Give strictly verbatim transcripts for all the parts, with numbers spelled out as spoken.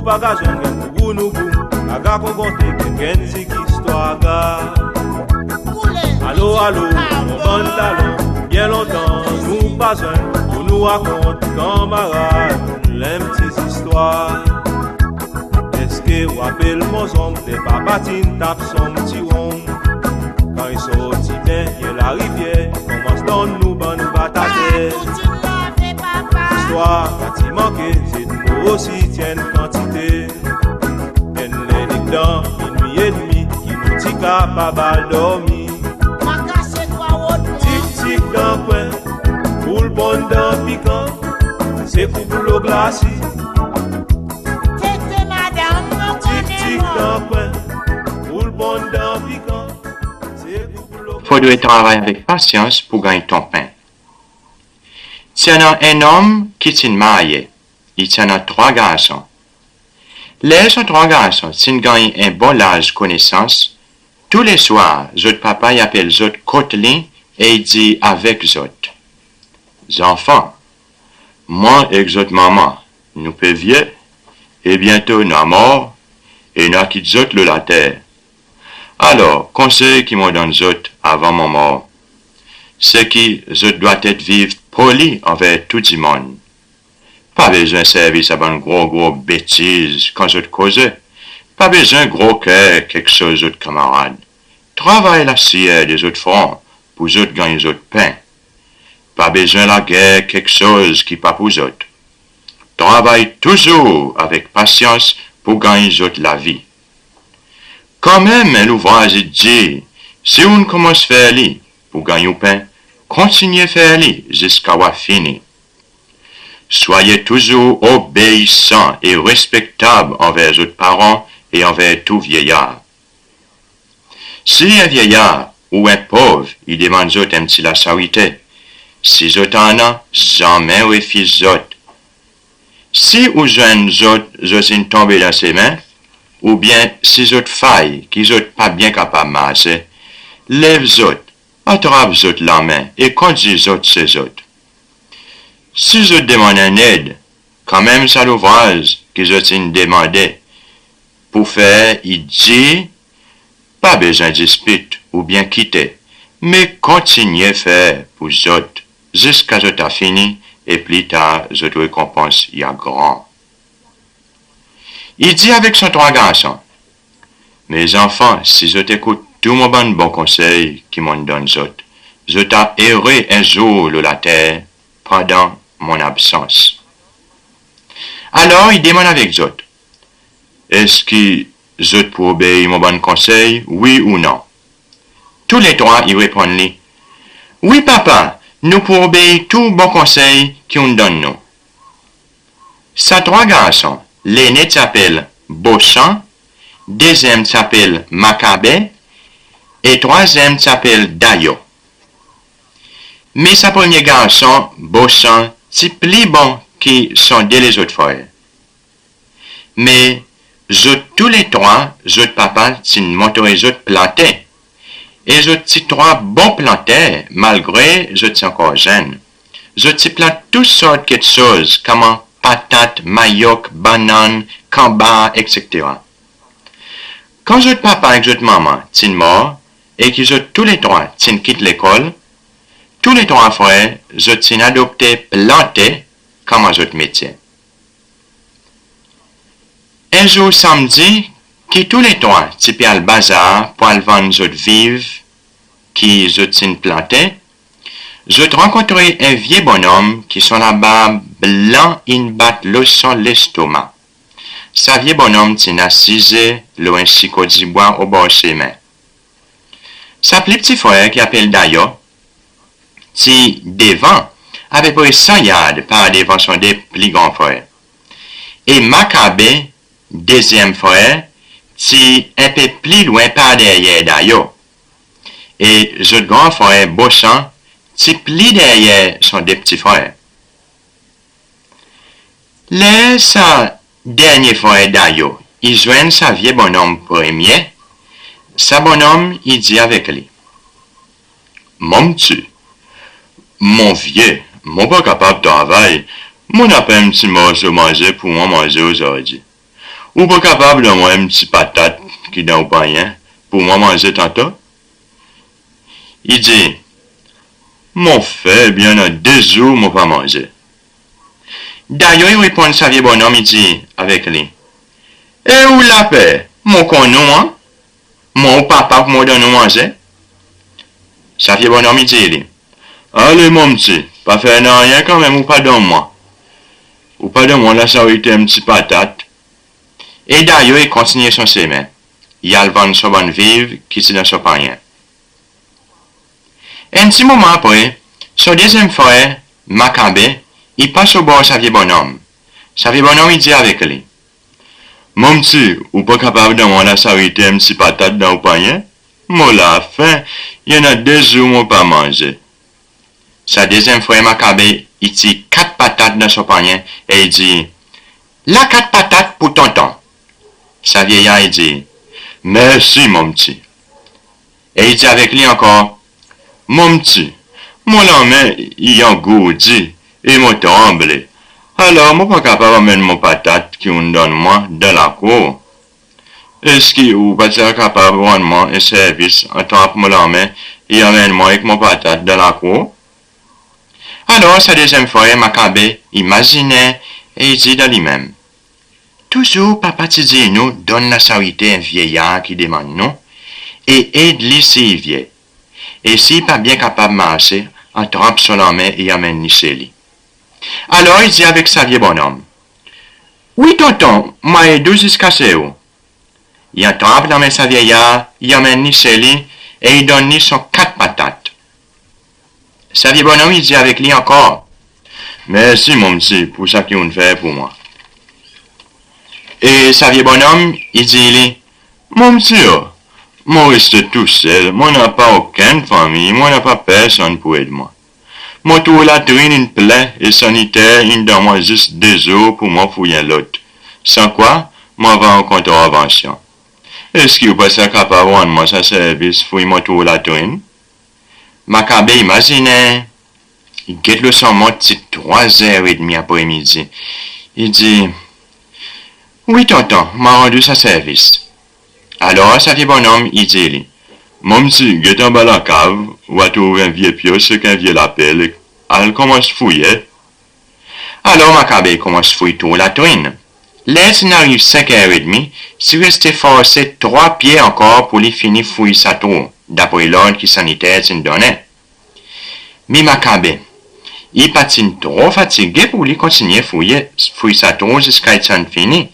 Pa gazon gen pou gou nou gou, aga kongonte gen kenn zik istwar ga. Alo, alo, mon bann dalon, byen lontan nou pa zwenn, pou nou rakont kanmarad, nou lenm ti zistwar. Eski ou rapel mon zonm, ler papa ti'n tap son ti wonm? Kan i sorti dernyen larivyer, konmans donn nou bann batate. Zistwar pa ti manke, zedmo osi ti annan kantite. Enn ler nik dan minwi edmi, ki nou ti kapab al dormi. Tik tik dan kwen, boul ponn dan pikan, se kou dlo glasi. Tik tik dan kwen, boul ponn dan pikan, se kou dlo glasi. Fodre travay avek pasyans pour ganny ton pen. Ti annan en nonm ki ti'n marye, i ti annan trwa garson. Ler son trwa garson ti'n ganny en bon laz konesans, tou le swar zot papa i apel zot kot li e i dir avek zot, "Zanfan, mwan ek zot manman nou pe vye, e byento nou a mor, e nou a kit zot lo later. Alor, konsey ki mon donn zot avan mon mor, se ki zot dwatet viv poli anver tou dimoun. Pa bezwen servi sa bann gro gro betiz kan zot koze. Pa bezwen gro ker keksoz zot kanmarad. Travay lasyer de zot fron pour zot ganny zot pen. Pa bezwen lager keksoz ki pa pour zot. Travay touzour avek pasyans pour ganny zot lavi. Kanmenm en louvraz i dir, si ou'n konmans fer li pour ganny ou pen, kontinyen fer li ziska ou a fini. Swaye touzour obeisan e respektab anver zot paran e anver tou vyeyar. Si en vyeyar ou en pov i demann zot en pti lasarite, si zot annan, zanmen refiz zot. Si ou zwenn zot, zot in tonbe dan semen, oubyen si zot fay ki zot pa byen kapab marse, lev zot, atrap zot lanmen e kondwir zot se zot. Si zot demann en ed, kanmenm sa louvraz ki zot in demande pour fer i dir, pa bezwen dispit oubyen kite, me kontinyen fer pour zot ziska zot a fini, e pli tar zot rekonpans i a gran." I dir avek son trwa garson, "Mezanfan, si zot ekout tou mon bann bon konsey ki mon'n donn zot, zot a ere en zour lo later pandan mon absans." Alor i demann avek zot, "Eski zot pou obey mon bann konsey, wi ou non?" Tou le trwa i reponn li, "Wi papa, nou pou obey tou bon konsey ki ou'n donn nou." Sa trwa garson, lene ti apel Bosan, dezyenm ti apel Makabe, e trwazyenm ti apel Dayo. Me sa premye garson, Bosan, ti pli bon ki son de lezot frer. Me zot tou le trwa, zot papa ti'n montre zot plante. E zot ti trwa bon planter, malgre zot ti ankor zenn. Zot ti plant tou sort keksoz, konman patat, mayok, bannann, kanbar, etsetera. Kan zot papa ek zot manman ti'n mor, e ki zot tou le trwa ti'n kit lekol, tou le trwa frer, zot ti'n adopte plante konman zot metye. En zour sanmdi, ki tou le trwa ti pe al bazar pour al vann zot viv ki zot ti'n plante, zot rankontre en vye bonnonm ki son labarb blan in bat lo son lestoma. Sa vye bonnonm ti'n asize lo en siko dibwa obor semen. Sa pli pti frer ki apel Dayo ti devan, apepre san yard par devan son de pli gran frer. E Makabe, dezyenm frer, ti en pe pli lwen par deryer Dayo. E zot gran frer Bosan ti pli deryer son de pti frer. Ler sa dernyen frer Dayo i zwenn sa vye bonnonm premye, sa bonnonm i dir avek li, "Mon pti, mon vye, mon pa kapab travay, mon napa en pti morso manze pour mwan manze ozordi. ou pa kapab donn mwan en pti patat ki dan ou pannyen pour mwan manze tanto?" I dir, "Mon fer, byen annan de zour mon pa manze." Dayo i reponn sa vye bonnonm, i dir avek li, "E ou laper, mon konn ou, mwan, mon ou papa pour mon donn ou manze." Sa vye bonnonm i dir li, "Ale mon pti, pa fer nanryen kanmenm ou pa donn mwan. Ou pa donn mwan lasarite en pti patat." E Dayo i kontinyen son semen, i al vann son bann viv ki ti dan son pannyen. En pti moman apre, son dezyenm frer, Makabe, i pas obor sa vye bonnonm. Sa vye bonnonm i dir avek li, "Mon pti, ou pa kapab donn mwan lasarite en pti patat dan ou pannyen? Mon lafen, i annan de zour mon pa manze." Sa dezyenm frer Makabe i tir kat patat dan son pannyen e i dir, "La kat patat pour tonton." Sa vyeyar i dir, "Mersi mon pti." E i dir avek li ankor, "Mon pti, mon lanmen i angourdi e mon tranble, alor mon pa kapab anmenn mon patat ki ou'n donn mwan dan lakour. Eski ou pa ti a kapab rann mwan en servis, antranp mon lanmen e anmenn mwan ek mon patat dan lakour?" Alor sa dezyenm frer Makabe i mazinen e i dir dan li menm, "Touzour papa ti dir nou donn lasarite en vyeyar ki demann nou, e ed li si i vye, e si i pa byen kapab marse, antranp son lanmen e anmenn li se li." Alor i dir avek sa vye bonnonm, "Wi tonton, mon a ed ou ziska se ou." I antranp lanmen sa vyeyar, i anmenn li se li, e i donn li son kat patat. Sa vye bonnonm i dir avek li ankor, "Mersi mon pti pour sa ki ou'n fer pour mwan." E sa vye bonnonm i dir li, "Mon pti o, mon reste tousel, mon napa okenn fanmir, mon napa personn pour ed mwan. Mon trou latrin in plen e saniter in donn mwan zis de zour pour mwan fouy en lot. San kwa, mon ava an kontravansyon. Eski ou pa ti a kapab rann mwan sa servis, fouy mon trou latrin?" Makabe i mazinen, i get lo son mont, ti trwa zer edmi apremidi. I dir, "Wi tonton, mon a rann ou sa servis." Alor sa vye bonnonm i dir li, "Mon pti, get anba lakav, ou a trouv en vye pyos ek en vye lapel, al konmans fouye." Alor Makabe i konmans fouy trou latrin. Ler ti'n ariv senk er edmi, ti reste forse trwa pye ankor pour li fini fouy sa trou, dapre lord ki saniter ti'n donnen. Me Makabe, i pa ti'n tro fatige pour li kontinyen fouye, fouy sa trou ziska i ti'n fini,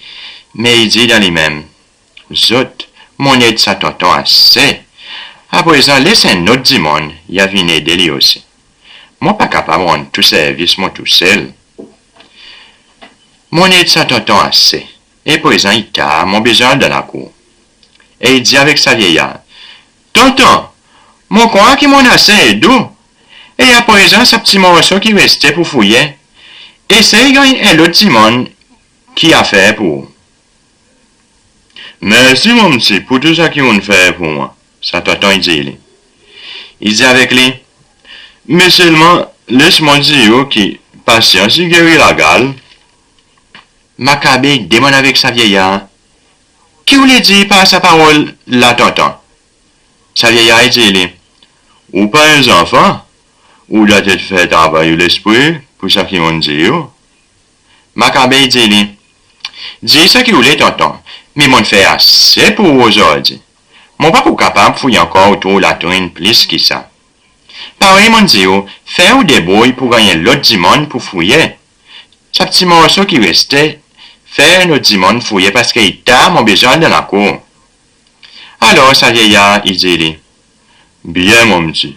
me i dir dan li menm, "Zot, mon'n ed sa tonton ase. Aprezan les en lot dimoun i a vin ede li osi. Mon pa kapab rann tou servis mon tousel. Mon'n ed sa tonton ase. E prezan i tar, mon bezwen al dan lakour." E i dir avek sa vyeyar, "Tonton, mon krwar ki mon'n ase ed ou. E aprezan sa pti morso ki reste pour fouye, esey ganny en lot dimoun ki a fer pour ou." "Mersi mon pti pour tou sa ki ou'n fer pour mwan," sa tonton i dir li. I dir avek li, "Me selman les mwan dir ou ki pasyans i geri lagal." Makabe i demann avek sa vyeyar, "Ki ou le dir par sa parol la tonton?" Sa vyeyar i dir li, "Ou pa en zanfan, ou dwa fer travay ou lespri pour sa ki mon'n dir ou." Makabe i dir li, "Dir sa ki ou le tonton, me mon'n fer ase pour ou ozordi. Mon pa pou kapab fouy ankor ou trou latrin plis ki sa. Parey mon'n dir ou, fer ou debrouy pour ganny en lot dimoun pour fouye. Sa pti morso ki reste, fer en lot dimoun fouye, paski i tar, mon bezwen al dan lakour." Alor sa vyeyar i dir li, "Byen mon pti,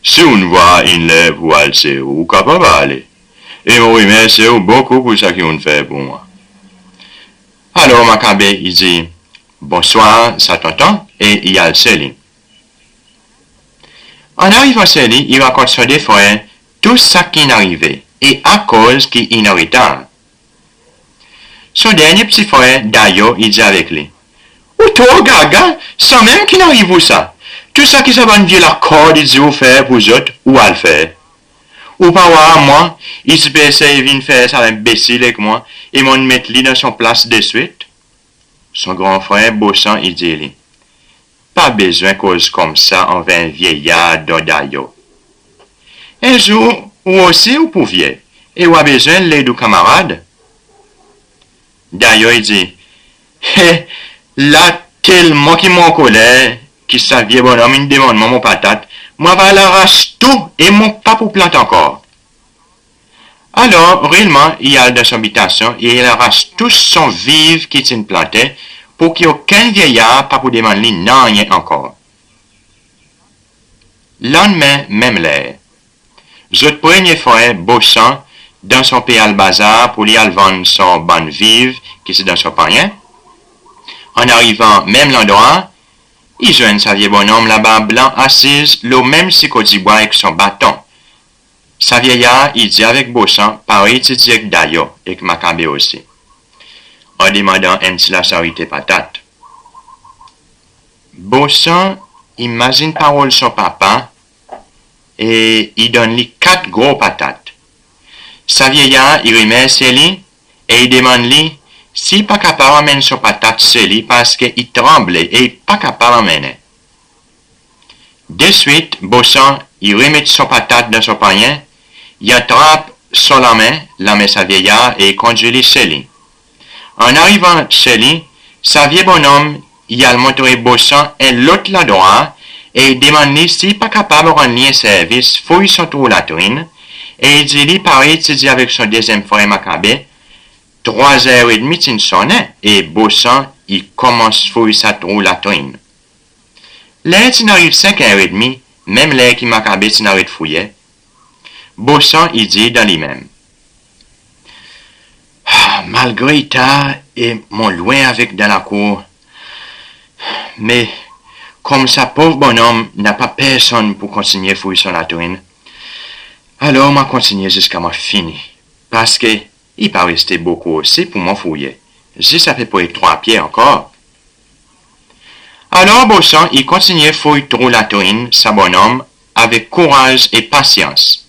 si ou'n vwar in ler pour al se ou, ou kapab ale. E mon remersye ou bokou pour sa ki ou'n fer pour mwan." Alor Makabe i dir, "Bonswar sa tonton," e i al se li. An arivan se li, i rakont son de frer tou sa ki'n arive e akoz ki in an retar. Son dernyen pti frer, Dayo, i dir avek li, "Ou tro gaga, sanmenm ki'n ariv ou sa. Tou sa ki sa bann vye lakord i dir ou fer pour zot, ou al fer. Ou pa war mwan, i ti pe esey vin fer sa enbesil ek mwan, e mon'n met li dan son plas deswit." Son gran frer Bosan i dir li, "Pa bezwen koz koumsa anver en vyeyar, Don Dayo. En zour ou osi ou pou vye, e ou a bezwen led ou kanmarad." Dayo i dir, "He, la telman ki mon ankoler ki sa vye bonnonm in demann mwan mon patat, mon ava al aras tou e mon pa pou plant ankor." Alor, reelman, i al dan son bitasyon e i aras tou son viv ki ti'n plante, pour ki okenn vyeyar pa pou demann li nanryen ankor. Lannmen, menm ler, zot premye frer Bosan dan son pe al bazar pour li al vann son bann viv ki ti dan son pannyen. An arivan menm landrwa, i zwenn sa vye bonnonm laba blan asiz lo menm siko dibwa ek son baton. Sa vyeyar i dir avek Bosan parey i ti dir ek Dayo ek Makabe osi, an demandan en pti lasan rete patat. Bosan i mazin parol son papa e i donn li kat gro patat. Sa vyeyar i remersye li e i demann li si i pa kapab anmenn son patat se li, parski i tranble e i pa kapab anmennen. Deswit, Bosan i remet son patat dan son pannyen, i atrap son lanmen, lanmen sa vyeyar, e i kondwir li se li. An arivan se li, sa vye bonnonm i al montre Bosan en lot landrwa e i demann li si i pa kapab rann li en servis, fouy son trou latrin, e i dir li parey i ti dir avek son dezyenm frer Makabe. Trwa zer edmi ti'n sonnen e Bosan i konmans fouy sa trou latrin. Ler ti'n ariv senk zer edmi, menm ler ki Makabe ti'n aret fouye, Bosan i dir dan li menm, "Ah, malgre i tar e mon lwen avek dan lakour, me koumsa pov bonnonm napa personn pour kontinyen fouy son latrin, alor mon a kontinyen ziska mon fini, parski i pa reste bokou osi pour mon fouye, zis apepre trwa pye ankor." Alor Bosan i kontinyen fouy trou latrin sa bonnonm avek kouraz e pasyans.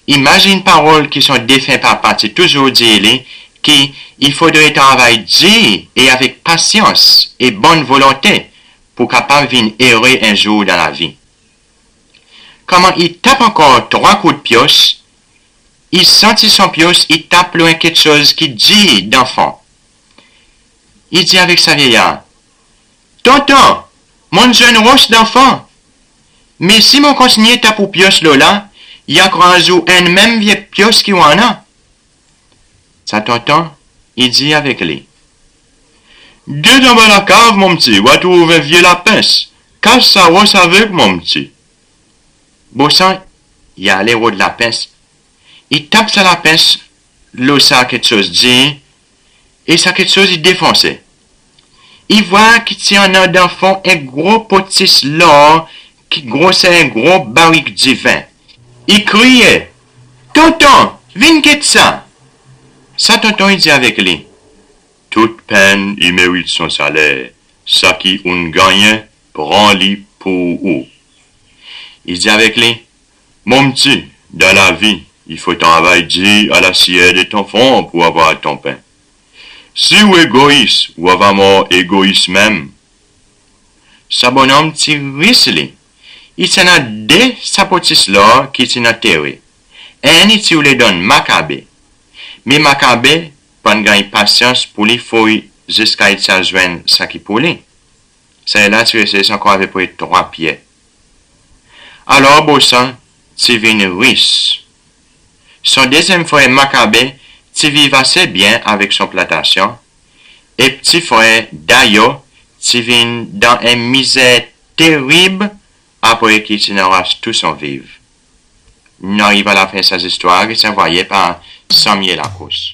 I mazin parol ki son defen papa ti touzour dir li, ki i fodre travay dir e avek pasyans e bonn volonte pour kapab vin ere en zour dan lavi. Konman i tap ankor trwa kout pyos, i santi son pyos i tap lo en keksoz ki dir dan fon. I dir avek sa vyeyar, "Tonton, mon'n zwenn ros dan fon. Me si mon kontinyen tap ou pyos lo la, i a kraz ou enn menm vye pyos ki ou annan." Sa tonton i dir avek li, "Get anba lakav, mon pti, ou a trouv en vye lapens. Kas sa ros avek, mon pti." Bosan i ale rod lapens. I tap sa lapens lo sa keksoz dir, e sa keksoz i defonse. I war ki ti annan dan fon en gro potis lor ki groser en gro barik diven. I kriye, "Tonton, vin get sa!" Sa tonton i dir avek li, "Tout penn i merit son saler. Sa ki ou'n gannyen, pran li pour ou." I dir avek li, "Mon pti, dan lavi, i fo travay dir a la siyer de ton fron pour avoir ton pen. Si ou egois, ou ava mor egois menm." Sa bonnonm ti ris li. I ti annan de sa potis lor ki ti'n antere. Enn i ti oule donn Makabe. Me Makabe pa'n ganny pasyans pour li fouy ziska i ti al zwenn sa ki pour li. Sa la ti reste ankor apepre trwa pye. Alor Bosan ti vin ris. Son dezyenm frer Makabe ti viv ase byen avek son plantasyon, e pti frer Dayo ti vin dan en mizer terib apre ki ti'n aras tou son viv. Nou ariv a lafen sa zistwar ki ti anvoye par Samyel Akos.